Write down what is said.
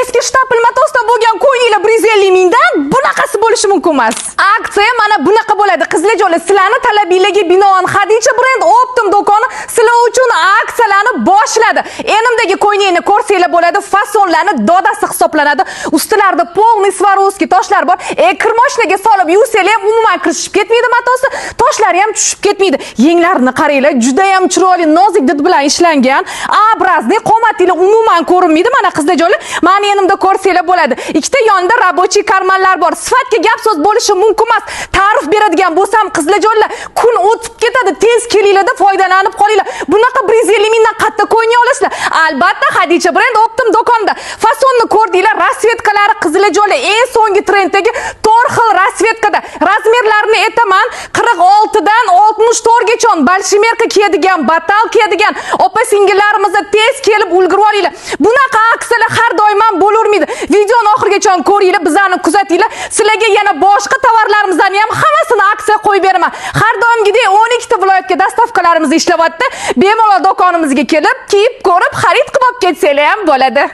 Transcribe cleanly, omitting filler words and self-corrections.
Китайский штапель matosdan bo'lgan ko'ylaklar 150 mingdan, bunaqasi bo'lishi mumkin emas. Aksiya mana bunaqa bo'ladi. Qizlarjonlar, sizlarni talabinglarga binoan Hadicha Brend Optim do'koni sizlar uchun aksiyalarni boshladi. Enimdagi ko'ylakni ko'rsanglar bo'ladi, fasonlarni dodasi hisoblanadi. Ustilarida полный Swarovski toshlar bor. Kir moshinaga solib yuvsanglar ham umuman kirishib ketmaydi matosi, toshlari ham tushib ketmaydi. Yenglarini qaranglar, juda ham chiroyli, nozik did bilan ishlangan. Образный qomatinglar umuman ko'rinmaydi. Mana, qizlarjonlar, mani enimda ko'rsanglar bo'ladi. Ikkita yonida рабочий карман lar bor. Sifatga gap so'z bo'lishi mumkin emas. Ta'rif beradigan bo'lsam, qizlarjonlar, kun o'tib ketadi. Tez kelinglarda foydalanib qolinglar. Bunaqa 150 mingdan qayerda ko'ylak olasizlar? Albatta, Hadicha Brend Optim do'konida. Fasonni ko'rdinglar, расцветка lari, qizlarjonlar, eng so'nggi trenddagi 4 xil расцветка da. Размер larini aytaman, 46 dan 64 gacha большемерка kiyadigan, batal kiyadigan opa singillarimizni tez kelib ulgurib olinglar. Bunaqa aksiyalar har doim ham bo'lavermaydi. Videoni oxirigacha ko'ringlar, bizani kuzatinglar. Sizlarga yana boshqa tovarlarimizni ham hammasini aksiya qo'yib beraman. Har doimgidek 12 ta viloyatga доставка larimiz ishlayapti. Bemalol do'konimizga kelib, kiyib ko'rib, xarid qilib olib ketsanglar ham bo'ladi.